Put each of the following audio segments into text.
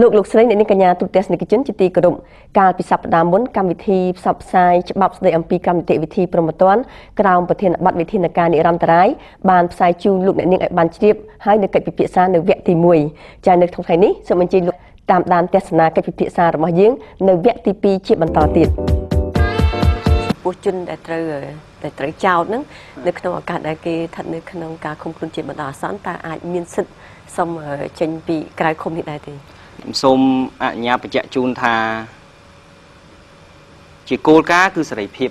លោកលោកស្រីអ្នកនាងកញ្ញាទូទស្សនិកជនជាទីគោរពកាលពីសប្តាហ៍មុនកម្មវិធីផ្សព្វផ្សាយច្បាប់ស្តីអំពីកម្មនីតិវិធីព្រហ្មទណ្ឌក្រោមប្រធានបទវិធានការនិរន្តរាយបានផ្សាយជូនលោកអ្នកនាងឲ្យបានជ្រាបហើយនៅកិច្ចពិភាក្សានៅវគ្គទី1ចានៅក្នុងថ្ងៃនេះសូមអញ្ជើញលោកតាមដានទស្សនាកិច្ចពិភាក្សារបស់យើងនៅវគ្គទី2ជាបន្តទៀតពោះជនដែលត្រូវចោទហ្នឹងនៅក្នុងឱកាសដែលគេស្ថិតនៅក្នុងការឃុំខ្លួនជាបណ្ដោះអាសន្នតើអាចមានសិទ្ធិសុំចេញពីក្រៅឃុំនេះដែរទេសូមអនុញ្ញាតបញ្ជាក់ជូនថាជាគោលការណ៍គឺសេរីភាព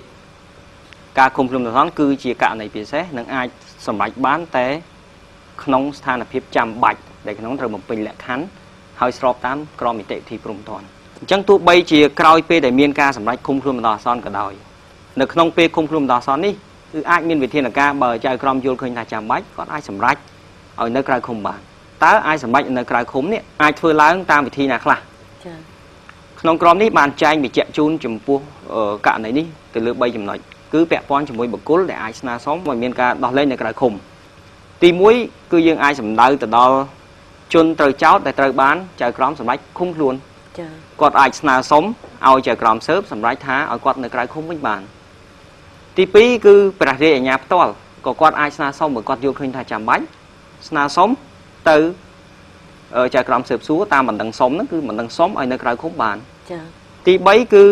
ការឃុំខ្លួនបណ្ដោះអាសន្នគឺជាករណីពិសេសនិងអាចសម្រេចបានតែក្នុងស្ថានភាពចាំបាច់ដែលក្នុងត្រូវបំពេញលក្ខខណ្ឌហើយស្របតាមក្រមនីតិវិធីព្រហ្មទណ្ឌអញ្ចឹងទោះបីជាក្រោយពេលដែលមានការសម្រេចឃុំខ្លួនបណ្ដោះអាសន្នក៏ដោយនៅក្នុងពេលឃុំខ្លួនបណ្ដោះអាសន្ននេះគឺអាចមានវិធានការបើចៅក្រមយល់ឃើញថាចាំបាច់គាត់អាចសម្រេចឲ្យនៅក្រៅឃុំបានតើអាចសម្រេចនៅក្រៅឃុំនេះអាចធ្វើឡើងតាមវិធីណាខ្លះចា៎ក្នុងក្រមនេះបានចែងបញ្ជាក់ជូនចំពោះករណីនេះទៅលើ3ចំណុចគឺពាក់ព័ន្ធជាមួយបុគ្គលដែលអាចស្នើសុំឲ្យមានការដោះលែងនៅក្រៅឃុំទី1គឺយើងអាចសម្ដៅទៅដល់ជនត្រូវចោទដែលត្រូវបានចៅក្រមសម្រេចឃុំខ្លួនចា៎គាត់អាចស្នើសុំឲ្យចៅក្រមស៊ើបសម្រេចថាឲ្យគាត់នៅក្រៅឃុំវិញបានទី2គឺព្រះរាជអាជ្ញាផ្ទាល់ក៏គាត់អាចស្នើសុំបើគាត់យល់ឃើញថាចាំបាច់ស្នើសុំទៅចៅក្រមស៊ើបសួរតាមបណ្ដឹងសុំហ្នឹងគឺបណ្ដឹងសុំឲ្យនៅក្រៅឃុំបានចា៎ទី3គឺ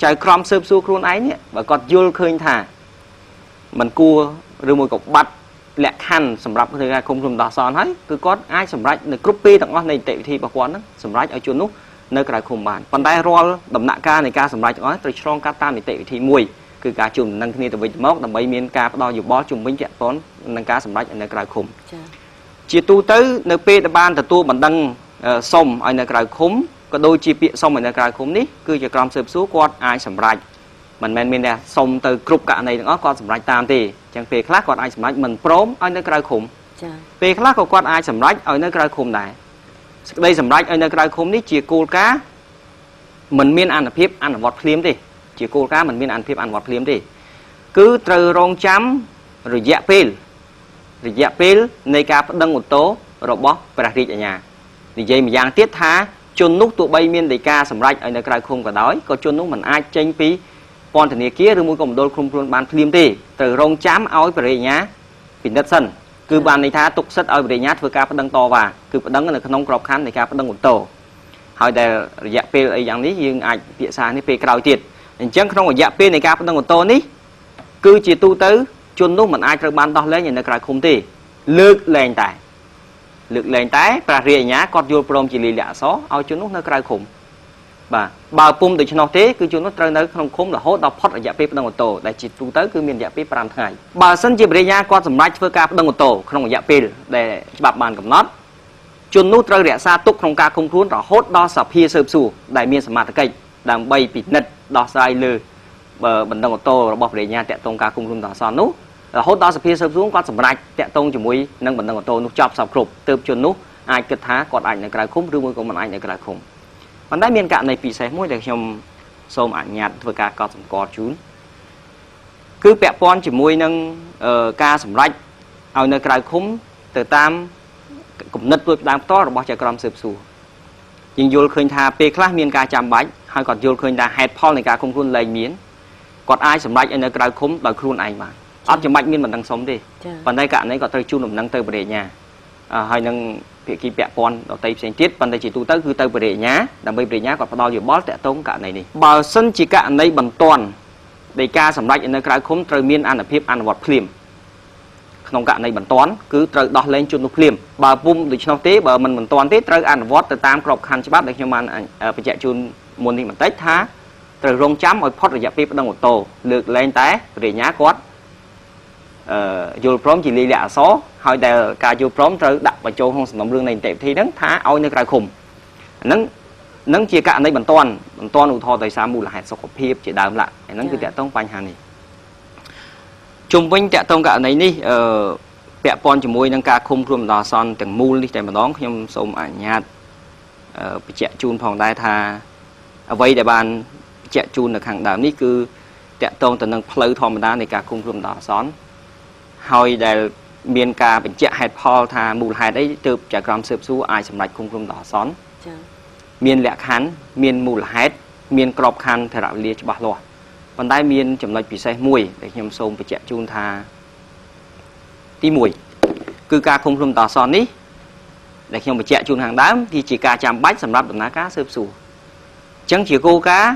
ចៅក្រមស៊ើបសួរខ្លួនឯងនេះបើគាត់យល់ឃើញថាមិនគួរឬមួយក៏បាត់លក្ខខណ្ឌសម្រាប់ធ្វើការឃុំខ្លួនបណ្ដោះអាសន្នហើយគឺគាត់អាចសម្រេចនៅគ្រប់ពេលទាំងអស់នៃនីតិវិធីរបស់គាត់ហ្នឹងសម្រេចឲ្យជននោះនៅក្រៅឃុំបានប៉ុន្តែរាល់ដំណាក់កាលនៃការសម្រេចទាំងអស់ត្រូវឆ្លងកាត់តាមនីតិវិធីមួយគឺការជួបដំណឹងគ្នាទៅវិញទៅមកដើម្បីមានការផ្ដល់យោបល់ជំវិញពាក់ព័ន្ធនឹងការសម្រេចនៅក្រៅឃុំចា៎ជាទូទៅនៅពេលដែលបានទទួលបណ្ដឹងសុំឲ្យនៅក្រៅឃុំក៏ដូចជាពាក្យសុំឲ្យនៅក្រៅឃុំនេះគឺជាក្រមស៊ើបសួរគាត់អាចសម្រេចមិនមែនមានតែសុំទៅគ្រប់ករណីទាំងអស់គាត់សម្រេចតាមទេអញ្ចឹងពេលខ្លះគាត់អាចសម្រេចមិនព្រមឲ្យនៅក្រៅឃុំចា៎ពេលខ្លះក៏គាត់អាចសម្រេចឲ្យនៅក្រៅឃុំដែរសេចក្តីសម្រេចឲ្យនៅក្រៅឃុំនេះជាគោលការណ៍មិនមានអនុភាពអនុវត្តភ្លាមទេជាគោលការណ៍មិនមានអនុភាពអនុវត្តភ្លាមទេគឺត្រូវរងចាំរយៈពេលនៃការប្តឹងឧទ្ធរណ៍របស់ព្រះរាជអាជ្ញានិយាយម្យ៉ាងទៀតថាជននោះទោះបីមានដីកាសម្រេចឲ្យនៅក្រៅឃុំក៏ដោយក៏ជននោះមិនអាចចេញពីពន្ធនាគារឬមួយក៏មណ្ឌលឃុំខ្លួនបានភ្លាមទេត្រូវរងចាំឲ្យព្រះរាជអាជ្ញាពិនិត្យសិនគឺបានន័យថាទុកសិទ្ធឲ្យព្រះរាជអាជ្ញាធ្វើការប្តឹងតវ៉ាគឺប្តឹងនៅក្នុងក្របខ័ណ្ឌនៃការប្តឹងឧទ្ធរណ៍ហើយដែលរយៈពេលអីយ៉ាងនេះយើងអាចពិភាក្សានេះពេលក្រោយទៀតអញ្ចឹងក្នុងរយៈពេលនៃការប្តឹងឧទ្ធរណ៍នេះគឺជាទូទៅជននោះមិនអាចត្រូវបានដោះលែងនៅក្រៅឃុំទេលើកលែងតែព្រះរាជអាជ្ញាគាត់យល់ព្រមជាលាយលក្ខណ៍អក្សរឲ្យជននោះនៅក្រៅឃុំបាទបើពុំដូច្នោះទេគឺជននោះត្រូវនៅក្នុងឃុំរហូតដល់ផុតរយៈពេលប្តឹងឧទ្ធរណ៍ដែលជាទូទៅគឺមានរយៈពេល5ថ្ងៃបើសិនជាព្រះរាជអាជ្ញាគាត់សម្រេចធ្វើការប្តឹងឧទ្ធរណ៍ក្នុងរយៈពេលដែលច្បាប់បានកំណត់ជននោះត្រូវរក្សាទុកក្នុងការឃុំខ្លួនរហូតដល់សភាស៊ើបសួរដែលមានសមត្ថកិច្ចដើម្បីពិនិត្យដោះស្រាយលើបណ្ដឹងឧទ្ធរណ៍របស់ព្រះរាជអាជ្ញាតាក់ទងការឃុំខ្លួនបណ្ដោះអាសន្ននោះរហូតដល់សភាស៊ើបសួរគាត់សម្រេចតាក់ទងជាមួយនឹងបណ្ដឹងឧទ្ធរណ៍នោះចប់សពគ្រប់ទើបជននោះអាចគិតថាគាត់អាចនៅក្រៅឃុំឬមួយក៏មិនអាចនៅក្រៅឃុំប៉ុន្តែមានករណីពិសេសមួយដែលខ្ញុំសូមអនុញ្ញាតធ្វើការកត់សម្គាល់ជូនគឺពាក់ព័ន្ធជាមួយនឹងការសម្រេចឲ្យនៅក្រៅឃុំទៅតាមគំនិតផ្ដួចផ្ដើមផ្ទាល់របស់ចៅក្រមស៊ើបសួរយើងយល់ឃើញថាពេលខ្លះមានការចាំបាច់ហើយគាត់យល់ឃើញថាហេតុផលនៃការឃុំខ្លួនលែងមានគាត់អាចសម្រេចឲ្យនៅក្រៅឃុំដោយខ្លួនឯងបានអត់ចាំបាច់មានបណ្ដឹងសុំទេប៉ុន្តែករណីគាត់ត្រូវជូនដំណឹងទៅព្រះរាជអាជ្ញាហើយនឹងភាគីពាក់ព័ន្ធដទៃផ្សេងទៀតប៉ុន្តែជាទូទៅគឺទៅព្រះរាជអាជ្ញាដើម្បីព្រះរាជអាជ្ញាគាត់ផ្ដល់យោបល់តាក់ទងករណីនេះបើសិនជាករណីបន្ទាន់នៃការសម្រេចនៅក្រៅឃុំត្រូវមានអនុភាពអនុវត្តភ្លាមក្នុងករណីបន្ទាន់គឺត្រូវដោះលែងជននោះភ្លាមបើពុំដូច្នោះទេបើមិនបន្ទាន់ទេត្រូវអនុវត្តទៅតាមក្របខ័ណ្ឌច្បាប់ដែលខ្ញុំបានបញ្ជាក់ជូនមុននេះបន្តិចថាត្រូវរងចាំឲ្យផុតរយៈពេលប្តឹងឧទ្ធរណ៍លើកលែងតែព្រះរាជអាជ្ញាគាត់យល់ព្រមជាលាយលក្ខណ៍អក្សរហើយដែលការយល់ព្រមត្រូវដាក់បញ្ចូលក្នុងសំណុំរឿងនៃនីតិវិធីហ្នឹងថាឲ្យនៅក្រៅឃុំហ្នឹងនឹងជាករណីបន្ទាន់ឧទាហរណ៍ដោយសារមូលហេតុសុខភាពជាដើមឡាហ្នឹងគឺតាក់ទងបញ្ហានេះជុំវិញតាក់ទងករណីនេះពាក់ព័ន្ធជាមួយនឹងការឃុំខ្លួនបណ្ដោះអាសន្នទាំងមូលនេះតែម្ដងខ្ញុំសូមអនុញ្ញាតបញ្ជាក់ជូនផងដែរថាអ្វីដែលបានបញ្ជាក់ជូននៅខាងដើមនេះគឺតាក់ទងទៅនឹងផ្លូវធម្មតានៃការឃុំខ្លួនបណ្ដោះអាសន្នហើយដែលមានការបញ្ជាក់ហេតុផលថាមូលហេតុអីទើបចៅក្រមស៊ើបសួរអាចសម្រេចឃុំខ្លួនបណ្ដោះអាសន្ន ចា៎ មានលក្ខខណ្ឌមានមូលហេតុមានក្របខ័ណ្ឌថេរវេលាច្បាស់លាស់ប៉ុន្តែមានចំណុចពិសេសមួយដែលខ្ញុំសូមបញ្ជាក់ជូនថាទី1គឺការឃុំខ្លួនបណ្ដោះអាសន្ននេះដែលខ្ញុំបញ្ជាក់ជូនខាងដើមគឺជាការចាំបាច់សម្រាប់ដំណើរការស៊ើបសួរអញ្ចឹងជាគោលការណ៍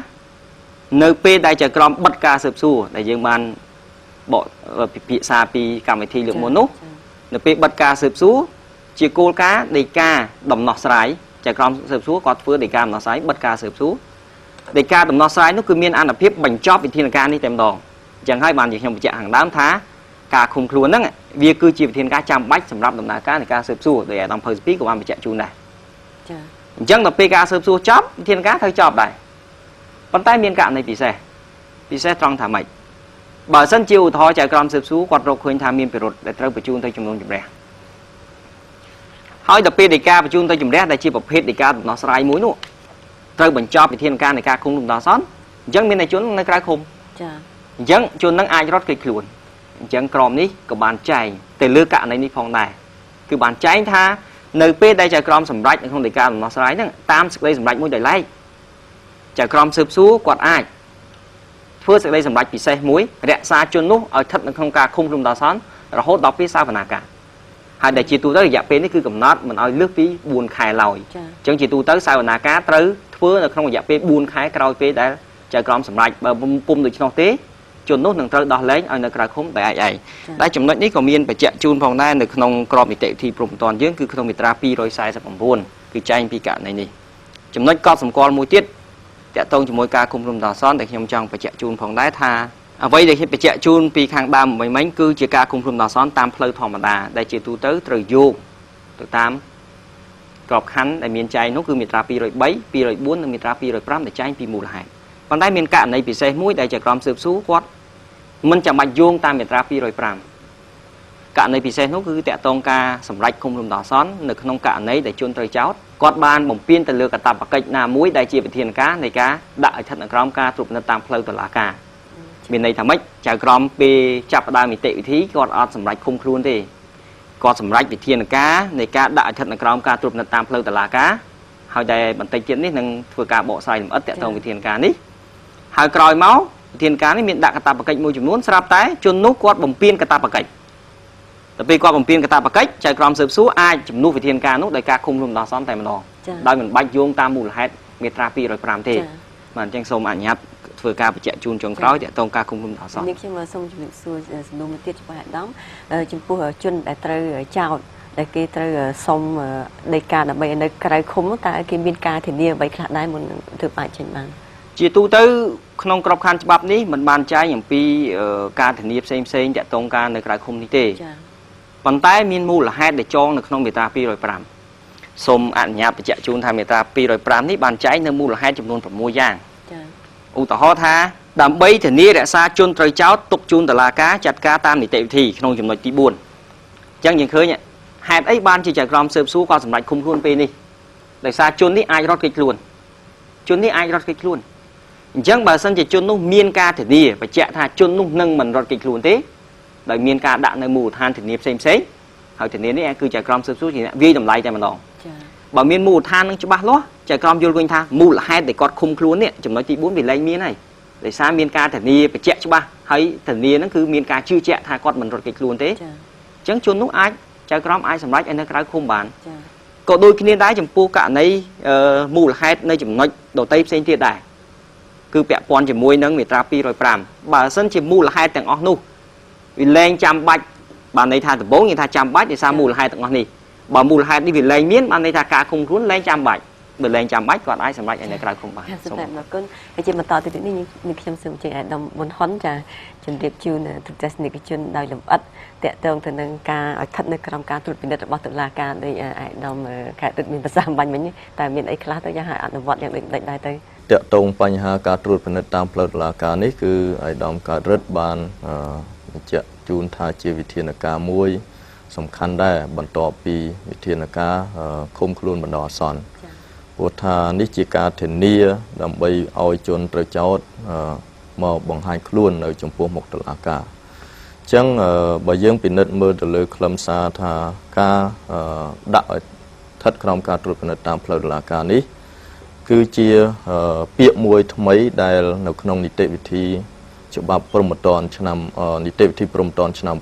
នៅពេលដែលចៅក្រមបិទការស៊ើបសួរដែលយើងបានបកពិភាក្សាពីកម្មវិធីលើកមុននោះនៅពេលបិទការស៊ើបសួរជាគោលការណ៍នៃការដំណោះស្រាយចៅក្រមស៊ើបសួរគាត់ធ្វើនៃការដំណោះស្រាយបិទការស៊ើបសួរនៃការដំណោះស្រាយនោះគឺមានអនុភាពបញ្ចប់វិធានការនេះតែម្ដងអញ្ចឹងហើយបានជាខ្ញុំបញ្ជាក់ខាងដើមថាការឃុំខ្លួនហ្នឹងវាគឺជាវិធានការចាំបាច់សម្រាប់ដំណើរការនៃការស៊ើបសួរដោយអាដាមភៅសពីក៏បានបញ្ជាក់ជូនដែរ ចា៎ អញ្ចឹងដល់ពេលការស៊ើបសួរចប់វិធានការត្រូវចប់ដែរប៉ុន្តែមានករណីពិសេសពិសេសត្រង់ថាម៉េចបើសិនជាឧទាហរណ៍ចៅក្រមស៊ើបសួរគាត់រកឃើញថាមានពិរុទ្ធដែលត្រូវបញ្ជូនទៅជំនុំជម្រះហើយដល់ពេលដីកាបញ្ជូនទៅជម្រះដែលជាប្រភេទដីកាដំណោះស្រាយមួយនោះត្រូវបញ្ចប់វិធានការនៃការឃុំដំណោះអាសន្នអញ្ចឹងមានតែជននៅក្រៅឃុំ ចា៎ អញ្ចឹងជននឹងអាចរត់គេចខ្លួនអញ្ចឹងក្រមនេះក៏បានចែងទៅលើករណីនេះផងដែរគឺបានចែងថានៅពេលដែលចៅក្រមសម្រេចនៅក្នុងដីកាដំណោះស្រាយហ្នឹងតាមសេចក្តីសម្រេចមួយដោយឡែកចៅក្រមស៊ើបសួរគាត់អាចធ្វើសេចក្តីសម្រេចពិសេសមួយរក្សាជននោះឲ្យស្ថិតនៅក្នុងការឃុំខ្លួនបណ្ដោះអាសន្នរហូតដល់ពេលសវនាការហើយដែលជាទូទៅរយៈពេលនេះគឺកំណត់មិនឲ្យលើសពី4ខែឡើយ ចា៎ អញ្ចឹងជាទូទៅសវនាការត្រូវធ្វើនៅក្នុងរយៈពេល4ខែក្រោយពេលដែលចៅក្រមសម្រេចបើពុំដូច្នោះទេជននោះនឹងត្រូវដោះលែងឲ្យនៅក្រៅឃុំដោយឯកឯងតែចំណុចនេះក៏មានបញ្ជាក់ជូនផងដែរនៅក្នុងក្រមនីតិវិធីព្រហ្មទណ្ឌយើងគឺក្នុងមាត្រា249គឺចែងពីករណីនេះចំណុចកត់សម្គាល់មួយទៀតតាក់ទងជាមួយការឃុំខ្លួនបណ្ដោះអាសន្នដែលខ្ញុំចង់បញ្ជាក់ជូនផងដែរថាអ្វីដែលខ្ញុំបញ្ជាក់ជូនពីខាងដើមមិញគឺជាការឃុំខ្លួនបណ្ដោះអាសន្នតាមផ្លូវធម្មតាដែលជាទូទៅត្រូវយោងទៅតាមក្របខ័ណ្ឌដែលមានចែងនោះគឺមាត្រា203 204និងមាត្រា205ដែលចែងពីមូលហេតុប៉ុន្តែមានករណីពិសេសមួយដែលចៅក្រមស៊ើបសួរគាត់មិនចាំបាច់យោងតាមមាត្រា205ករណីពិសេសនោះគឺតាក់ទងការសម្រេចឃុំខ្លួនបណ្ដោះអាសន្ននៅក្នុងករណីដែលជនត្រូវចោទគាត់បានបំពានទៅលើកាតព្វកិច្ចណាមួយដែលជាវិធានការនៃការដាក់ឲ្យស្ថិតនៅក្រោមការត្រួតពិនិត្យតាមផ្លូវតុលាការមានន័យថាម៉េចចៅក្រមពេលចាប់ផ្ដើមនីតិវិធីគាត់អត់សម្រេចឃុំខ្លួនទេគាត់សម្រេចវិធានការនៃការដាក់ឲ្យស្ថិតនៅក្រោមការត្រួតពិនិត្យតាមផ្លូវតុលាការហើយដែលបន្តិចទៀតនេះនឹងធ្វើការបកស្រាយលម្អិតតាក់ទងវិធានការនេះហើយក្រោយមកវិធានការនេះមានដាក់កាតព្វកិច្ចមួយចំនួនស្រាប់តែជននោះគាត់បំពានកាតព្វកិច្ចដល់ពេលគាត់បំពានកាតព្វកិច្ចចៅក្រមស៊ើបសួរអាចជំនួសវិធានការនោះដោយការឃុំខ្លួនបណ្ដោះអាសន្នតែម្ដង ចា៎ ដោយមិនបាច់យោងតាមមូលហេតុមាត្រា205ទេ ចា៎ បាទអញ្ចឹងសូមអនុញ្ញាតធ្វើការបញ្ជាក់ជូនចុងក្រោយទាក់ទងការឃុំខ្លួនបណ្ដោះអាសន្ន នេះខ្ញុំសូមជម្រាបសួរសំណួរមួយទៀតចំពោះអាដាមចំពោះជនដែលត្រូវចោទដែលគេត្រូវសុំដីកាដើម្បីឲ្យនៅក្រៅឃុំតើគេមានការធានាអ្វីខ្លះដែរមុននឹងទើបអាចចេញបាន ជាទូទៅក្នុងក្របខ័ណ្ឌច្បាប់នេះមិនបានចែងអំពីការធានាផ្សេងផ្សេងៗទាក់ទងការនៅក្រៅឃុំនេះទេ ចា៎ ប៉ុន្តែមានមូលហេតុដែលចងនៅក្នុងមាត្រា205សូមអនុញ្ញាតបញ្ជាក់ជូនថាមាត្រា205នេះបានចែងនៅមូលហេតុចំនួន6យ៉ាង ចា៎ ឧទាហរណ៍ថាដើម្បីធានារក្សាជនត្រូវចោទទុកជូនតុលាការចាត់ការតាមនីតិវិធីក្នុងចំណុចទី4អញ្ចឹងយើងឃើញហេតុអីបានជាចៅក្រមស៊ើបសួរគាត់សម្រេចឃុំខ្លួនពេលនេះដោយសារជននេះអាចរត់គេចខ្លួនជននេះអាចរត់គេចខ្លួនអញ្ចឹងបើសិនជាជននោះមានការធានាបញ្ជាក់ថាជននោះនឹងមិនរត់គេចខ្លួនទេដោយមានការដាក់នៅមូលដ្ឋានធានាផ្សេងផ្សេងៗហើយធានានេះគឺជាចៅក្រមស៊ើបសួរជាអ្នកវាយតម្លៃតែម្ដង ចា៎ បើមានមូលដ្ឋាននឹងច្បាស់លាស់ចៅក្រមយល់វិញថាមូលហេតុដែលគាត់ឃុំខ្លួននេះចំណុចទី4វាលែងមានហើយដោយសារមានការធានាបញ្ជាក់ច្បាស់ហើយធានាហ្នឹងគឺមានការជឿជាក់ថាគាត់មិនរត់គេចខ្លួនទេ ចា៎ អញ្ចឹងជននោះអាចចៅក្រមអាចសម្រេចឲ្យនៅក្រៅឃុំបាន ចា៎ ក៏ដូចគ្នាដែរចំពោះករណីមូលហេតុនៅចំណុចដទៃផ្សេងទៀតដែរគឺពាក់ព័ន្ធជាមួយនឹងមាត្រា205បើសិនជាមូលហេតុទាំងអស់នោះវាលែងចាំបាច់បានន័យថាដំបូងគេថាចាំបាច់ដោយសារមូលហេតុទាំងអស់នេះបើមូលហេតុនេះវាលែងមានបានន័យថាការឃុំខ្លួនលែងចាំបាច់បើលែងចាំបាច់គាត់អាចសម្រេចឲ្យនៅក្រៅឃុំបាន សូមអរគុណហើយជាបន្តទៅទៀតនេះនេះខ្ញុំសូមអញ្ជើញអាដាមប៊ុនហុនចាជម្រាបជូនទូទស្សនិកជនដោយលម្អិតតាក់ទងទៅនឹងការឲ្យស្ថិតនៅក្រោមការត្រួតពិនិត្យរបស់តុលាការដោយអាដាមខេត្តរិទ្ធមានប្រសាសន៍បាញ់មិញតើមានអីខ្លះទៅយ៉ាងឲ្យអនុវត្តយ៉ាងដូចម្ដេចដែរទៅ តាក់ទងបញ្ហាការត្រួតពិនិត្យតាមផ្លូវតុលាការនេះគឺអាដាមកើតរិទ្ធបានបញ្ជាក់ជូនថាជាវិធានការមួយសំខាន់ដែរបន្ទាប់ពីវិធានការឃុំខ្លួនបណ្ដោះអាសន្នព្រោះថានេះជាការធានាដើម្បីឲ្យជនត្រូវចោទមកបង្ហាញខ្លួននៅចំពោះមុខតុលាការអញ្ចឹងបើយើងពិនិត្យមើលទៅលើខ្លឹមសារថាការដាក់ឲ្យ ស្ថិតក្រោមការត្រួតពិនិត្យតាមផ្លូវតុលាការនេះគឺជាពាក្យមួយថ្មីដែលនៅក្នុងនីតិវិធីច្បាប់ព្រហ្មទណ្ឌឆ្នាំនីតិវិធីព្រហ្មទណ្ឌឆ្នាំ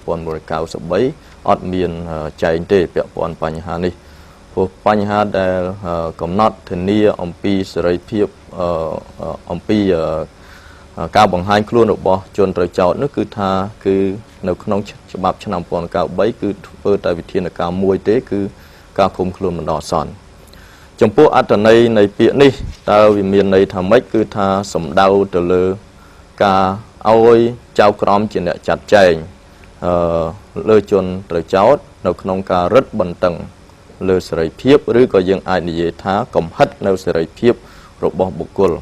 1993អត់មានចែងទេពាក់ព័ន្ធបញ្ហានេះព្រោះបញ្ហាដែលកំណត់ធានាអំពីសេរីភាពអំពីការបង្ហាញខ្លួនរបស់ជនត្រូវចោទនោះគឺថាគឺនៅក្នុងច្បាប់ឆ្នាំ1993គឺធ្វើតែវិធានការមួយទេគឺការឃុំខ្លួនបណ្ដោះអាសន្នចំពោះអត្ថន័យនៃពាក្យនេះតើវាមានន័យថាម៉េចគឺថាសំដៅទៅលើការឲ្យចៅក្រមជាអ្នកចាត់ចែងលើជនត្រូវចោទនៅក្នុងការរឹតបន្តឹងលើសេរីភាពឬក៏យើងអាចនិយាយថាកំហិតនៅសេរីភាពរបស់បុគ្គល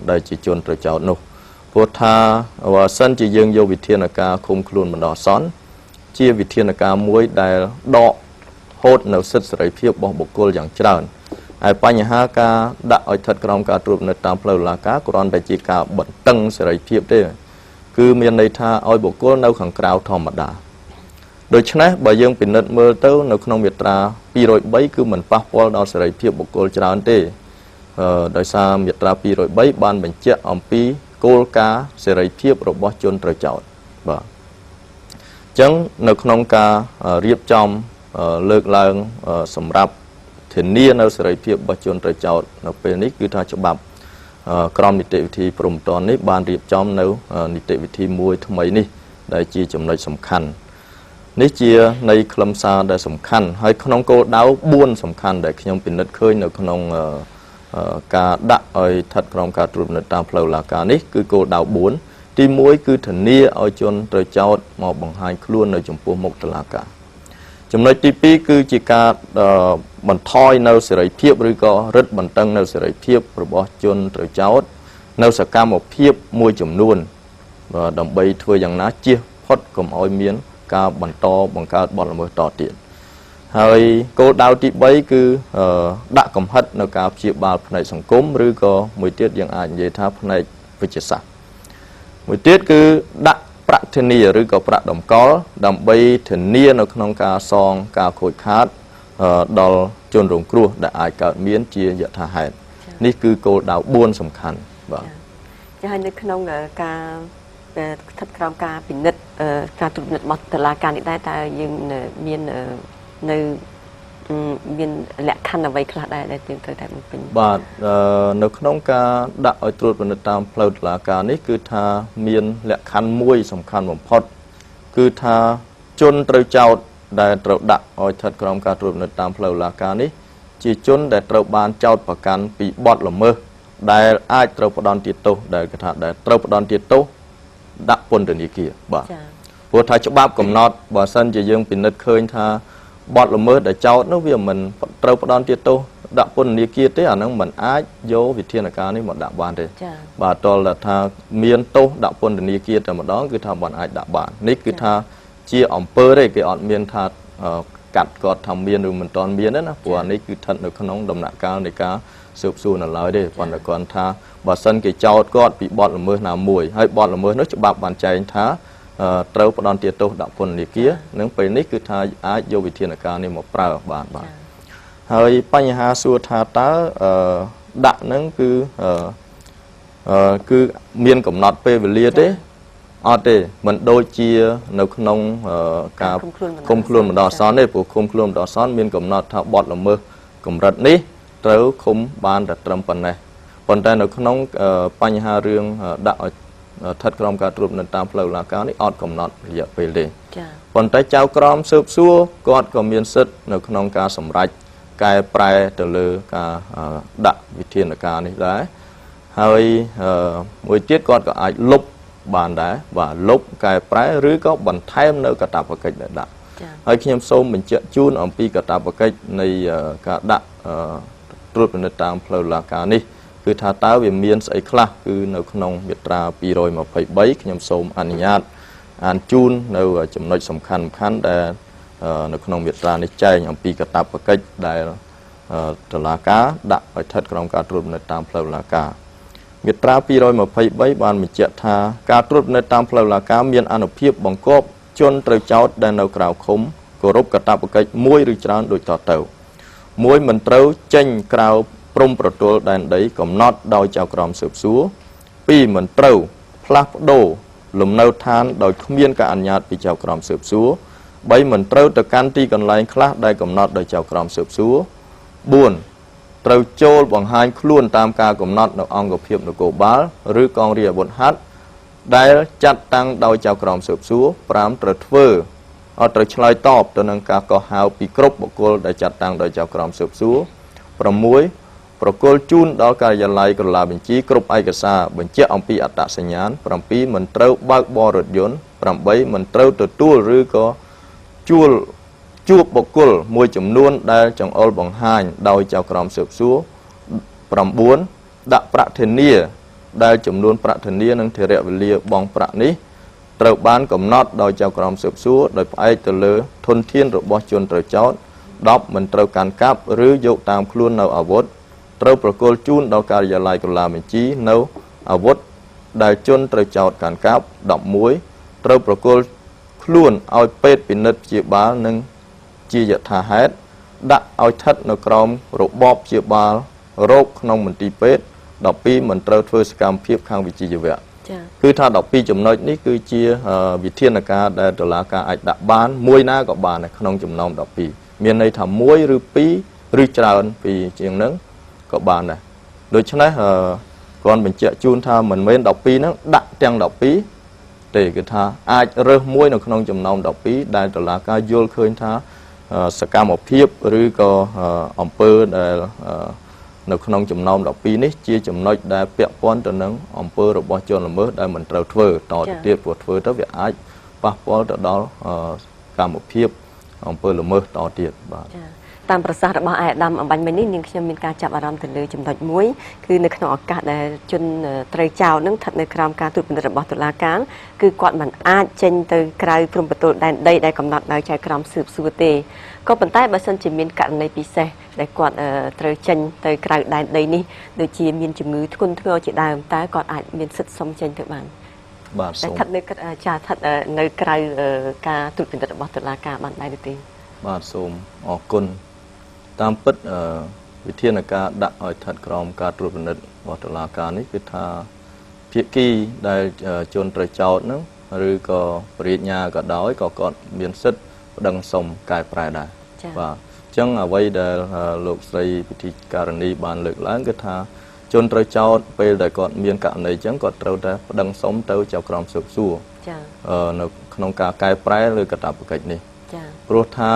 ដែលជាជនត្រូវចោទនោះព្រោះថាបើសិនជាយើងយកវិធានការឃុំខ្លួនបណ្ដោះអាសន្នជាវិធានការមួយដែលដកហូតនៅសិទ្ធិសេរីភាពរបស់បុគ្គលយ៉ាងច្រើនហើយបញ្ហាការដាក់ឲ្យស្ថិតក្រោមការត្រួតពិនិត្យតាមផ្លូវតុលាការគ្រាន់តែជាការបន្តឹងសេរីភាពទេគឺមានន័យថាឲ្យបុគ្គលនៅខាងក្រៅធម្មតាដូច្នេះបើយើងពិនិត្យមើលទៅនៅក្នុងមាត្រា203គឺមិនប៉ះពាល់ដល់សេរីភាពបុគ្គលច្រើនទេដោយសារមាត្រា203បានបញ្ជាក់អំពីគោលការណ៍សេរីភាពរបស់ជនត្រូវចោទបាទអញ្ចឹងនៅក្នុងការរៀបចំលើកឡើងសម្រាប់ធានានៅសេរីភាពរបស់ជនត្រូវចោទនៅពេលនេះគឺថាច្បាប់ក្រមនីតិវិធីព្រហ្មទណ្ឌនេះបានរៀបចំនៅនីតិវិធីមួយថ្មីនេះដែលជាចំណុចសំខាន់នេះជានៃខ្លឹមសារដែលសំខាន់ហើយក្នុងគោលដៅ4សំខាន់ដែលខ្ញុំពិនិត្យឃើញនៅក្នុងការដាក់ឲ្យស្ថិតក្រោមការត្រួតពិនិត្យតាមផ្លូវតុលាការនេះគឺគោលដៅ4ទី1គឺធានាឲ្យជនត្រូវចោទមកបង្ហាញខ្លួននៅចំពោះមុខតុលាការចំណុចទី2គឺជាការបន្ថយនៅសេរីភាពឬក៏រឹតបន្តឹងនៅសេរីភាពរបស់ជនត្រូវចោទនៅសកម្មភាពមួយចំនួនដើម្បីធ្វើយ៉ាងណាជៀសផុតកុំឲ្យមានការបន្តបង្កើតបទល្មើសតទៀតហើយគោលដៅទី3គឺដាក់កំហិតនៅការព្យាបាលផ្នែកសង្គមឬក៏មួយទៀតយើងអាចនិយាយថាផ្នែកវិទ្យាសាស្ត្រមួយទៀតគឺដាក់ប្រាក់ធានាឬក៏ប្រាក់តម្កល់ដើម្បីធានានៅក្នុងការសងការខូចខាតដល់ជនរងគ្រោះដែលអាចកើតមានជាយថាហេតុនេះគឺគោលដៅ4សំខាន់បាទចាហើយនៅក្នុងការស្ថិតក្រោមការពិនិត្យការត្រួតពិនិត្យរបស់តុលាការនេះដែរតើយើងមាននៅមានលក្ខខណ្ឌអ្វីខ្លះដែរដែលយើងត្រូវតែបំពេញបាទនៅក្នុងការដាក់ឲ្យត្រួតពិនិត្យតាមផ្លូវតុលាការនេះគឺថាមានលក្ខខណ្ឌមួយសំខាន់បំផុតគឺថាជនត្រូវចោទដែលត្រូវដាក់ឲ្យស្ថិតក្រោមការត្រួតពិនិត្យតាមផ្លូវតុលាការនេះជាជនដែលត្រូវបានចោទប្រកាន់ពីបទល្មើសដែលអាចត្រូវផ្ដន្ទាទោសដែលគេថាដែលត្រូវផ្ដន្ទាទោសដាក់ពន្ធនាគារបាទព្រោះថាច្បាប់កំណត់បើសិនជាយើងពិនិត្យឃើញថាបទល្មើសដែលចោទនោះវាមិនត្រូវផ្ដន្ទាទោសដាក់ពន្ធនាគារទេអាហ្នឹងមិនអាចយកវិធានការនេះមកដាក់បានទេបាទតលថាមានទោសដាក់ពន្ធនាគារតែម្ដងគឺថាមិនអាចដាក់បាននេះគឺថាជាអំពើទេគេអត់មានថាកាត់គាត់ថាមានឬមិនទាន់មានទេណាព្រោះអានេះគឺស្ថិតនៅក្នុងដំណាក់កាលនៃការស៊ើបសួរនៅឡើយទេប៉ុន្តែគាត់ថាបើសិនគេចោទគាត់ពីបទល្មើសណាមួយហើយបទល្មើសនោះច្បាប់បានចែងថាត្រូវផ្ដន្ទាទោសដាក់ពន្ធនាគារនឹងពេលនេះគឺថាអាចយកវិធានការនេះមកប្រើបានបាទហើយបញ្ហាសួរថាតើដាក់នឹងគឺគឺមានកំណត់ពេលវេលាទេអត់ទេមិនដូចជានៅក្នុងការឃុំខ្លួនបណ្ដោះអាសន្នទេព្រោះឃុំខ្លួនបណ្ដោះអាសន្នមានកំណត់ថាបទល្មើសកម្រិតនេះត្រូវឃុំបានតែត្រឹមប៉ុណ្ណេះប៉ុន្តែនៅក្នុងបញ្ហារឿងដាក់ឲ្យស្ថិតក្រោមការត្រួតពិនិត្យតាមផ្លូវតុលាការនេះអត់កំណត់រយៈពេលទេប៉ុន្តែចៅក្រមស៊ើបសួរគាត់ក៏មានសិទ្ធិនៅក្នុងការសម្រេចកែប្រែទៅលើការដាក់វិធានការនេះដែរហើយមួយទៀតគាត់ក៏អាចលុបបានដែរបាទលុបកែប្រែឬក៏បន្ថែមនៅកាតព្វកិច្ចដែលដាក់ហើយខ្ញុំសូមបញ្ជាក់ជូនអំពីកាតព្វកិច្ចនៃការដាក់ត្រួតពិនិត្យតាមផ្លូវតុលាការនេះគឺថាតើវាមានស្អីខ្លះគឺនៅក្នុងមាត្រា223ខ្ញុំសូមអនុញ្ញាតអានជូននៅចំណុចសំខាន់ដែលនៅក្នុងមាត្រានេះចែងអំពីកាតព្វកិច្ចដែលតុលាការដាក់ឲ្យស្ថិតក្រោមការត្រួតពិនិត្យតាមផ្លូវតុលាការមាត្រា223បានបញ្ជាក់ថាការត្រួតពិនិត្យតាមផ្លូវតុលាការមានអានុភាពបង្គាប់ជនត្រូវចោទដែលនៅក្រៅឃុំគោរពកាតព្វកិច្ចមួយឬច្រើនដូចតទៅ មួយមិនត្រូវចេញក្រៅព្រំប្រទល់ដែនដីកំណត់ដោយចៅក្រមស៊ើបសួរ2មិនត្រូវផ្លាស់ប្ដូរលំនៅឋានដោយគ្មានការអនុញ្ញាតពីចៅក្រមស៊ើបសួរ3មិនត្រូវទៅកាន់ទីកន្លែងខ្លះដែលកំណត់ដោយចៅក្រមស៊ើបសួរ4ត្រូវចូលបង្ហាញខ្លួនតាមការកំណត់នៅអង្គភាពនគរបាលឬកងរាជអាវុធហត្ថដែលចាត់តាំងដោយចៅក្រមស៊ើបសួរ5ត្រូវធ្វើត្រូវឆ្លើយតបទៅនឹងការកោះហៅពីគ្រប់បុគ្គលដែលចាត់តាំងដោយចៅក្រមស៊ើបសួរ6ប្រគល់ជូនដល់ការិយាល័យក្រឡាបញ្ជីគ្រប់ឯកសារបញ្ជាក់អំពីអត្តសញ្ញាណ7មិនត្រូវបើកបររថយន្ត8មិនត្រូវទទួលឬក៏ជួលជួបបុគ្គលមួយចំនួនដែលចង្អុលបង្ហាញដោយចៅក្រមស៊ើបសួរ9ដាក់ប្រាក់ធានាដែលចំនួនប្រាក់ធានានិងធរវេលាបង់ប្រាក់នេះត្រូវបានកំណត់ដោយចៅក្រមស៊ើបសួរដោយផ្អែកទៅលើធនធានរបស់ជនត្រូវចោទ10មិនត្រូវកាន់កាប់ឬយកតាមខ្លួននៅអាវុធត្រូវប្រគល់ជូនដល់ការិយាល័យក្រឡាបញ្ជីនៅអាវុធដែលជនត្រូវចោទកាន់កាប់11ត្រូវប្រគល់ខ្លួនឲ្យពេទ្យពិនិត្យព្យាបាលនិងជាយថាហេតុដាក់ឲ្យស្ថិតនៅក្រោមរបបព្យាបាលរោគក្នុងមន្ទីរពេទ្យ12មិនត្រូវធ្វើសកម្មភាពខាងវិជ្ជាជីវៈគឺថា12ចំណុចនេះគឺជាវិធានការដែលតុលាការអាចដាក់បានមួយណាក៏បានក្នុងចំណោម12មានន័យថា1ឬ2ឬច្រើនពីជាងហ្នឹងក៏បានដែរដូច្នេះគាត់បញ្ជាក់ជូនថាមិនមែន12ហ្នឹងដាក់ទាំង12ទេគឺថាអាចរើសមួយនៅក្នុងចំណោម12ដែលតុលាការយល់ឃើញថាសកម្មភាពឬក៏អំពើដែលនៅក្នុងចំណោម12នេះជាចំណុចដែលពាក់ព័ន្ធទៅនឹងអំពើរបស់ជនល្មើសដែលមិនត្រូវធ្វើតទៅទៀតព្រោះធ្វើទៅវាអាចប៉ះពាល់ទៅដល់កម្មភាពអំពើល្មើសតទៀតបាទតាមប្រសាសន៍របស់ឯកឧត្តមអំបញ្ញមិញនេះនាងខ្ញុំមានការចាប់អារម្មណ៍ទៅលើចំណុចមួយគឺនៅក្នុងឱកាសដែលជនត្រូវចោទនឹងស្ថិតនៅក្រោមការត្រួតពិនិត្យរបស់តុលាការគឺគាត់មិនអាចចេញទៅក្រៅព្រំប្រទល់ដែនដីដែលកំណត់ដោយចៅក្រមស៊ើបសួរទេក៏ប៉ុន្តែបើសិនជាមានករណីពិសេសដែលគាត់ត្រូវចេញទៅក្រៅដែនដីនេះដូចជាមានជំងឺធ្ងន់ធ្ងរជាដើមតើគាត់អាចមានសិទ្ធិសុំចេញទៅបានបាទសូមស្ថិតនៅចាស្ថិតនៅក្រៅការត្រួតពិនិត្យរបស់តុលាការបានដែរឬទេបាទសូមអរគុណតាមពិតវិធានការដាក់ឲ្យស្ថិតក្រោមការត្រួតពិនិត្យរបស់តុលាការនេះគឺថាភាគីដែលជនត្រូវចោទហ្នឹងឬក៏ព្រះរាជញាក៏ដោយក៏គាត់មានសិទ្ធិប្តឹងសុំកែប្រែដែរបាទអញ្ចឹងអ្វីដែលលោកស្រីពិធីការនីបានលើកឡើងគឺថាជនត្រូវចោទពេលដែលគាត់មានករណីអញ្ចឹងគាត់ត្រូវតែប្តឹងសុំទៅចៅក្រមស៊ើបសួរនៅក្នុងការកែប្រែលើកាតព្វកិច្ចនេះព្រោះថា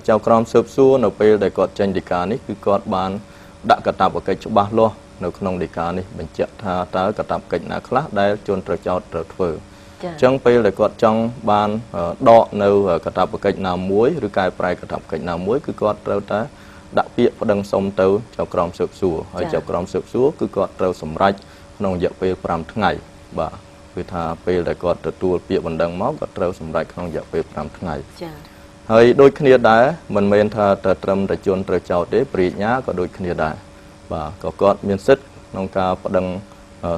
ចៅក្រមស៊ើបសួរនៅពេលដែលគាត់ចេញដីកានេះគឺគាត់បានដាក់កាតព្វកិច្ចច្បាស់លាស់នៅក្នុងដីកានេះបញ្ជាក់ថាតើកាតព្វកិច្ចណាខ្លះដែលជនត្រូវចោទត្រូវធ្វើអញ្ចឹងពេលដែលគាត់ចង់បានដកនៅកាតព្វកិច្ចណាមួយឬកែប្រែកាតព្វកិច្ចណាមួយគឺគាត់ត្រូវតែដាក់ពាក្យប្តឹងសុំទៅចៅក្រមស៊ើបសួរហើយចៅក្រមស៊ើបសួរគឺគាត់ត្រូវសម្រេចក្នុងរយៈពេល5ថ្ងៃបាទគឺថាពេលដែលគាត់ទទួលពាក្យបណ្ដឹងមកគាត់ត្រូវសម្រេចក្នុងរយៈពេល5ថ្ងៃហើយដូចគ្នាដែរមិនមែនថាតែត្រឹមតែជនត្រូវចោទទេព្រះរាជញាក៏ដូចគ្នាដែរបាទក៏គាត់មានសិទ្ធិក្នុងការប្តឹង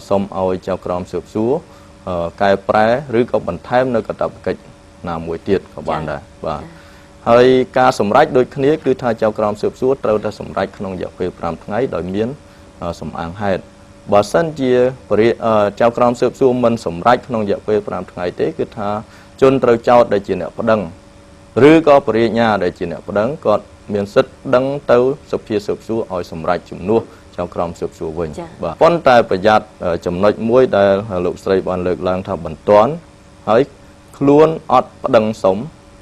សុំឲ្យចៅក្រមស៊ើបសួរកែប្រែឬក៏បន្ថែមនៅកាតព្វកិច្ចណាមួយទៀតក៏បានដែរបាទហើយការសម្រេចដូចគ្នាគឺថាចៅក្រមស៊ើបសួរត្រូវតែសម្រេចក្នុងរយៈពេល5ថ្ងៃដោយមានសំអាងហេតុបើសិនជាចៅក្រមស៊ើបសួរមិនសម្រេចក្នុងរយៈពេល5ថ្ងៃទេគឺថាជនត្រូវចោទដែលជាអ្នកប្តឹងឬក៏ព្រះរាជញាដែលជាអ្នកប្តឹងគាត់មានសិទ្ធិដឹងទៅសភាស៊ើបសួរឲ្យសម្រេចជំនួសចៅក្រមស៊ើបសួរវិញបាទប៉ុន្តែប្រយ័ត្នចំណុចមួយដែលលោកស្រីបានលើកឡើងថាបន្ទាន់ហើយខ្លួនអត់ប្តឹងសុំ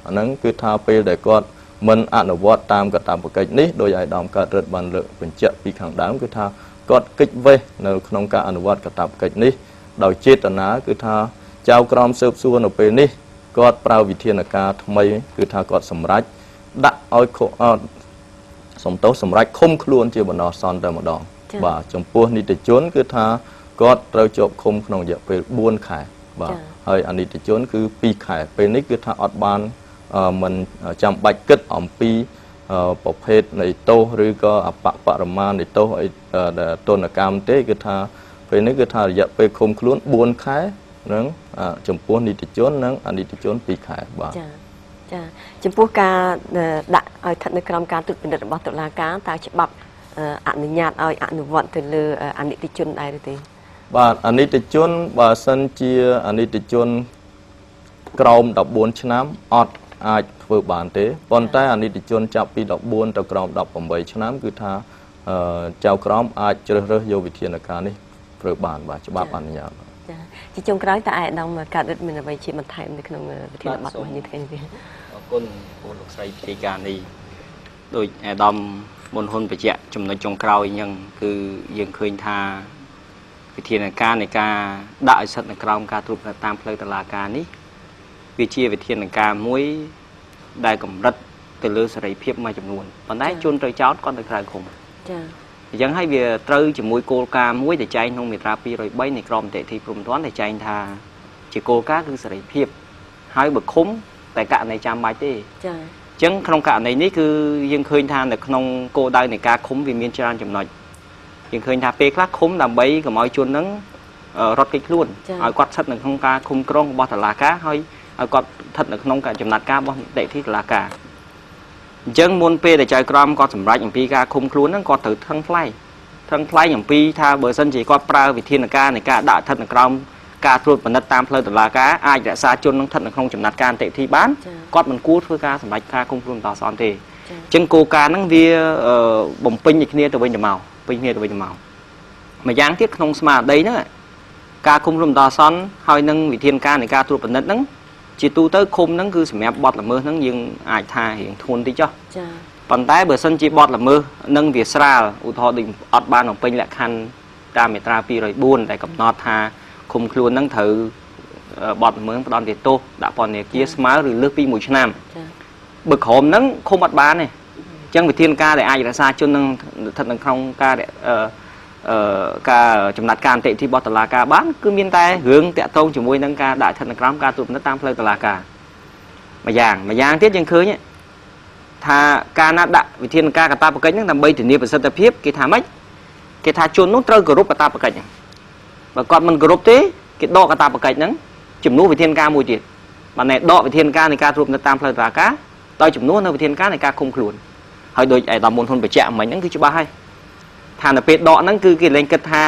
អាហ្នឹងគឺថាពេលដែលគាត់មិនអនុវត្តតាមកាតព្វកិច្ចនេះដោយឯកឧត្តមកើតរិទ្ធបានលើកបញ្ជាក់ពីខាងដើមគឺថាគាត់គេចវេះនៅក្នុងការអនុវត្តកាតព្វកិច្ចនេះដោយចេតនាគឺថាចៅក្រមស៊ើបសួរនៅពេលនេះគាត់ប្រើវិធានការថ្មីគឺថាគាត់សម្រេចដាក់ឲ្យសំទោសសម្រេចឃុំខ្លួនជាបណ្ដោះអាសន្នតែម្ដងបាទចំពោះនីតិជនគឺថាគាត់ត្រូវជាប់ឃុំក្នុងរយៈពេល4ខែបាទហើយអនីតិជនគឺ2ខែពេលនេះគឺថាអត់បានមិនចាំបាច់គិតអំពីប្រភេទនៃទោសឬក៏អបបរមានៃទោសអីទណ្ឌកម្មទេគឺថាពេលនេះគឺថារយៈពេលឃុំខ្លួន4ខែនិងចំពោះនីតិជននិងអនីតិជន2ខែបាទ ចា ចាចំពោះការដាក់ឲ្យស្ថិតនៅក្រោមការត្រួតពិនិត្យរបស់តុលាការតើច្បាប់អនុញ្ញាតឲ្យអនុវត្តទៅលើអនិច្ចជនដែរឬទេ បាទអនិច្ចជនបើសិនជាអនិច្ចជនក្រោម14ឆ្នាំអត់អាចធ្វើបានទេប៉ុន្តែអនិច្ចជនចាប់ពី14ទៅក្រោម18ឆ្នាំគឺថាចៅក្រមអាចជ្រើសរើសយកវិធានការនេះធ្វើបានបាទច្បាប់អនុញ្ញាត ចាជាចុងក្រោយតើឯកឧត្តមកើតរិទ្ធមានអ្វីជាបន្ថែមនៅក្នុងវិធានបទរបស់នេះថ្ងៃនេះ អរគុណបងលោកស្រីពិធីការនេះដោយឯកឧត្តមមុនហ៊ុនបញ្ជាក់ចំណុចចុងក្រោយអញ្ចឹងគឺយើងឃើញថាវិធានការនៃការដាក់ឲ្យស្ថិតនៅក្រោមការត្រួតពិនិត្យតាមផ្លូវតុលាការនេះវាជាវិធានការមួយដែលកម្រិតទៅលើសេរីភាពមួយចំនួនប៉ុន្តែជនត្រូវចោទគាត់នៅក្រៅឃុំ ចា អញ្ចឹងហើយវាត្រូវជាមួយគោលការណ៍មួយដែលចែងក្នុងមាត្រា203នៃក្រមនីតិវិធីព្រហ្មទណ្ឌដែលចែងថាជាគោលការណ៍គឺសេរីភាពហើយបើឃុំតែករណីចាំបាច់ទេ ចា អញ្ចឹងក្នុងករណីនេះគឺយើងឃើញថានៅក្នុងគោលដៅនៃការឃុំវាមានច្រើនចំណុចយើងឃើញថាពេលខ្លះឃុំដើម្បីកុំឲ្យជនហ្នឹងរត់គេចខ្លួនឲ្យគាត់ស្ថិតនៅក្នុងការឃុំក្រងរបស់តុលាការហើយឲ្យគាត់ស្ថិតនៅក្នុងការចំណាត់ការរបស់នីតិវិធីតុលាការអញ្ចឹងមុនពេលដែលចៅក្រមគាត់សម្រេចអំពីការឃុំខ្លួនហ្នឹងគាត់ត្រូវថឹងថ្លែងអំពីថាបើសិនជាគាត់ប្រើវិធានការនៃការដាក់ស្ថិតនៅក្រោមការត្រួតពិនិត្យតាមផ្លូវតុលាការអាចរក្សាជននឹងស្ថិតនៅក្នុងចំណាត់ការនីតិវិធីបានគាត់មិនគួរធ្វើការសម្រេចការឃុំខ្លួនបណ្ដោះអាសន្នទេអញ្ចឹងគោលការណ៍ហ្នឹងវាបំពេញឲ្យគ្នាទៅវិញទៅមកពេញគ្នាទៅវិញទៅមកម្យ៉ាងទៀតក្នុងស្មារតីហ្នឹងការឃុំខ្លួនបណ្ដោះអាសន្នហើយនឹងវិធានការនៃការត្រួតពិនិត្យហ្នឹងជាទូទៅឃុំហ្នឹងគឺសម្រាប់បទល្មើសហ្នឹងយើងអាចថារៀងធ្ងន់តិចចុះ ចា ប៉ុន្តែបើសិនជាបទល្មើសនឹងវាស្រាលឧទាហរណ៍ដូចអត់បានបំពេញលក្ខខណ្ឌតាមមាត្រា204ដែលកំណត់ថាឃុំខ្លួនហ្នឹងត្រូវបទល្មើសផ្ដន្ទាទោសដាក់ពន្ធនាគារស្មើឬលើសពី1ឆ្នាំ ចា បើក្រុមហ្នឹងឃុំអត់បានទេអញ្ចឹងវិធានការដែលអាចរក្សាជននឹងស្ថិតនៅក្នុងការការចំណាត់ការនីតិវិធីរបស់តុលាការបានគឺមានតែរឿងតាក់ទងជាមួយនឹងការដាក់ស្ថិតនៅក្រោមការត្រួតពិនិត្យតាមផ្លូវតុលាការម្យ៉ាងទៀតយើងឃើញថាការណាដាក់វិធានការកាតព្វកិច្ចហ្នឹងដើម្បីធានាប្រសិទ្ធភាពគេថាម៉េចគេថាជននោះត្រូវគោរពកាតព្វកិច្ចហ្នឹងបើគាត់មិនគោរពទេគេដកកាតព្វកិច្ចហ្នឹងជំនួសវិធានការមួយទៀតបានតែដកវិធានការនៃការត្រួតពិនិត្យតាមផ្លូវតុលាការដោយជំនួសនៅវិធានការនៃការឃុំខ្លួនហើយដូចឯកឧត្តមមុនហ៊ុនបញ្ជាក់មិញហ្នឹងគឺច្បាស់ហើយថានៅពេលដកហ្នឹងគឺគេលែងគិតថា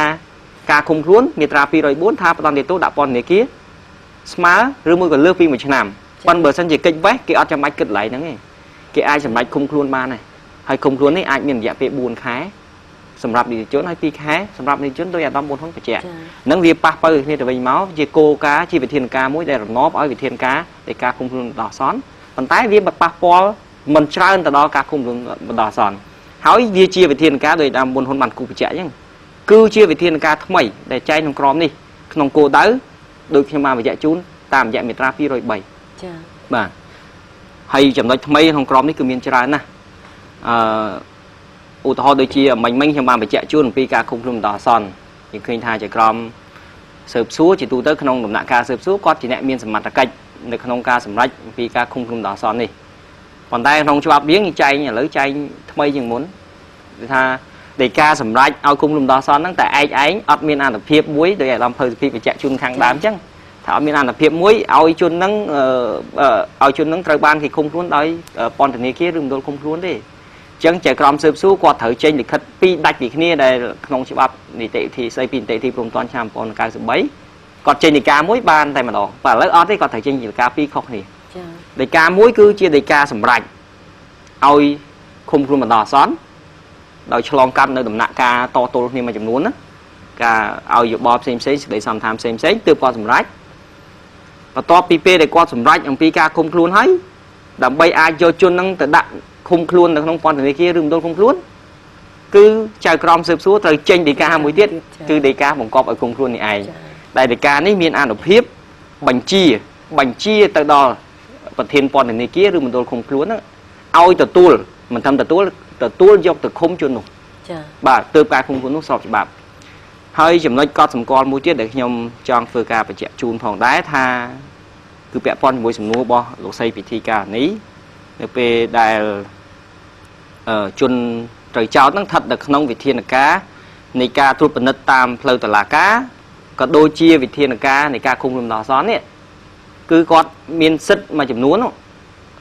ការឃុំខ្លួនមាត្រា204ថាផ្ដន្ទាទោសដាក់ពន្ធនាគារស្មើឬមួយក៏លើសពី1ឆ្នាំប៉ុន្តែបើសិនជាកិច្ចវេះគេអត់ចាំបាច់គិតកន្លែងហ្នឹងទេគេអាចសម្រេចឃុំខ្លួនបានហើយហើយឃុំខ្លួននេះអាចមានរយៈពេល4ខែសម្រាប់នីតិជនហើយ2ខែសម្រាប់នីតិជនដោយអាដាម4ហ៊ុនបញ្ជាក់ហ្នឹងវាប៉ះប៉ូវគ្នាទៅវិញមកជាគោលការណ៍ជាវិធានការមួយដែលរណបឲ្យវិធានការនៃការឃុំខ្លួនបណ្ដោះអាសន្នប៉ុន្តែវាមិនប៉ះពាល់មិនច្រើនទៅដល់ការឃុំខ្លួនបណ្ដោះអាសន្នហើយវាជាវិធានការដោយអាដាម4ហ៊ុនបានគូបញ្ជាក់អញ្ចឹងគឺជាវិធានការថ្មីដែលចែងក្នុងក្រមនេះក្នុងគោលដៅដោយខ្ញុំបានបញ្ជាក់ជូនតាមរយៈមាត្រា203 ចា បាទហើយចំណុចថ្មីក្នុងក្រមនេះគឺមានច្រើនណាស់ឧទាហរណ៍ដូចជាមិញខ្ញុំបានបញ្ជាក់ជូនអំពីការឃុំខ្លួនបណ្ដោះអាសន្នយើងឃើញថាជាក្រមស៊ើបសួរជាទូទៅក្នុងដំណាក់កាលស៊ើបសួរគាត់ជាអ្នកមានសមត្ថកិច្ចនៅក្នុងការសម្រេចអំពីការឃុំខ្លួនបណ្ដោះអាសន្ននេះប៉ុន្តែក្នុងច្បាប់យើងចែងឥឡូវចែងថ្មីជាងមុនគឺថានៃការសម្រេចឲ្យឃុំខ្លួនបណ្ដោះអាសន្នហ្នឹងតែឯងអត់មានអានុភាពមួយដោយអាដាមភៅសុភីបញ្ជាក់ជូនខាងដើមអញ្ចឹងថាអត់មានអានុភាពមួយឲ្យជនហ្នឹងឲ្យជនហ្នឹងត្រូវបានគេឃុំខ្លួនដោយពន្ធនាគារឬមណ្ឌលឃុំខ្លួនទេអញ្ចឹងចៅក្រមស៊ើបសួរគាត់ត្រូវចេញលិខិតពីរដាច់ពីគ្នាដែលក្នុងច្បាប់នីតិវិធីស្ដីពីនីតិវិធីព្រហ្មទណ្ឌឆ្នាំ1993គាត់ចេញដីកាមួយបានតែម្ដងបាទឥឡូវអត់ទេគាត់ត្រូវចេញដីកាពីរខុសគ្នា ចា ដីកាមួយគឺជាដីកាសម្រេចឲ្យឃុំខ្លួនបណ្ដោះអាសន្នដោយឆ្លងកាត់នៅដំណាក់កាលតទល់គ្នាមួយចំនួនណាការឲ្យយោបល់ផ្សេងៗសេចក្តីសន្និដ្ឋានផ្សេងៗទើបគាត់សម្រេចបន្ទាប់ពីពេលដែលគាត់សម្រេចអំពីការឃុំខ្លួនហើយដើម្បីអាចយកជនហ្នឹងទៅដាក់ឃុំខ្លួននៅក្នុងពន្ធនាគារឬមណ្ឌលឃុំខ្លួនគឺចៅក្រមស៊ើបសួរត្រូវចេញដីកាមួយទៀតគឺដីកាបង្កប់ឲ្យឃុំខ្លួននេះឯងដែលដីកានេះមានអានុភាពបញ្ជាទៅដល់ប្រធានពន្ធនាគារឬមណ្ឌលឃុំខ្លួនហ្នឹងឲ្យទទួលមិនត្រឹមទទួលយកទៅឃុំជននោះ ចា បាទទើបការឃុំខ្លួននោះស្របច្បាប់ហើយចំណុចកត់សម្គាល់មួយទៀតដែលខ្ញុំចង់ធ្វើការបញ្ជាក់ជូនផងដែរថាគឺពាក់ព័ន្ធជាមួយសំណួររបស់លោកស្រីពិធីការនេះនៅពេលដែលជនត្រូវចោទហ្នឹងស្ថិតនៅក្នុងវិធានការនៃការត្រួតពិនិត្យតាមផ្លូវតុលាការក៏ដូចជាវិធានការនៃការឃុំខ្លួនបណ្ដោះអាសន្ននេះគឺគាត់មានសិទ្ធិមួយចំនួននោះ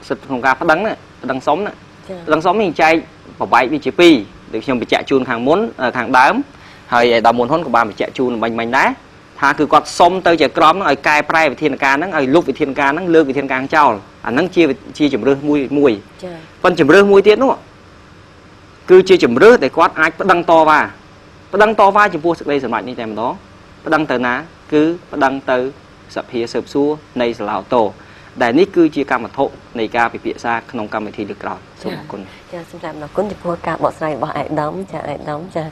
សិទ្ធិក្នុងការប្តឹងណាប្តឹងសុំណាប្តឹងសុំនេះចែកប្របែកវាជាពីរដូចខ្ញុំបញ្ជាក់ជូនខាងមុនខាងដើមហើយឯដល់មុនហ៊ុនក៏បានបញ្ជាក់ជូនបាញ់មិញដែរថាគឺគាត់សុំទៅជាក្រមហ្នឹងឲ្យកែប្រែវិធានការហ្នឹងឲ្យលុបវិធានការហ្នឹងលើកវិធានការចោលអាហ្នឹងជាជំរើសមួយមួយ ចា ប៉ុន្តែជំរើសមួយទៀតនោះគឺជាជំរើសដែលគាត់អាចប្តឹងតវ៉ាប្តឹងតវ៉ាចំពោះសេចក្តីសម្រេចនេះតែម្ដងប្តឹងទៅណាគឺប្តឹងទៅសភាស៊ើបសួរនៃសាឡាអូតូដែលនេះគឺជាកម្មវត្ថុនៃការពិភាក្សាក្នុងកម្មវិធីលើកក្រោយសូមអរគុណ ចាសូមអរគុណចំពោះការបកស្រាយរបស់ឯកឧត្តមចាឯកឧត្តមចា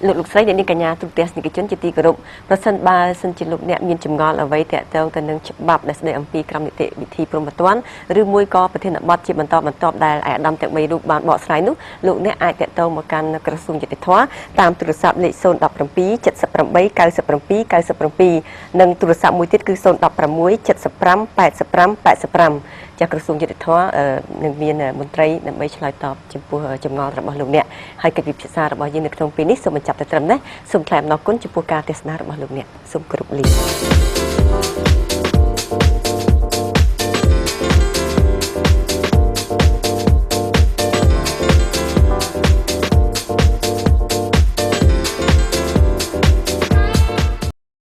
លោកលោកស្រីអ្នកនាងកញ្ញាទូទស្សនិកជនជាទីគោរពប្រសិនបើសិនជាលោកអ្នកមានចម្ងល់អ្វីទាក់ទងទៅនឹងច្បាប់ដែលស្តីអំពីក្រមនីតិវិធីព្រហ្មទណ្ឌឬមួយក៏ប្រធានបទជាបន្តបន្ទាប់ដែលឯកឧត្តមទាំង3រូបបានបកស្រាយនោះលោកអ្នកអាចទាក់ទងមកកាន់ក្រសួងយុត្តិធម៌តាមទូរស័ព្ទលេខ017 78 97 97និងទូរស័ព្ទមួយទៀតគឺ016 75 85 85ចាស់ក្រសួងយុត្តិធម៌នឹងមានមន្ត្រីដើម្បីឆ្លើយតបចំពោះចម្ងល់របស់លោកអ្នកហើយកិច្ចពិភាក្សារបស់យើងនៅក្នុងពេលនេះសូមបញ្ចប់តែត្រឹមនេះសូមថ្លែងអំណរគុណចំពោះការទស្សនារបស់លោកអ្នកសូមគោរពលា។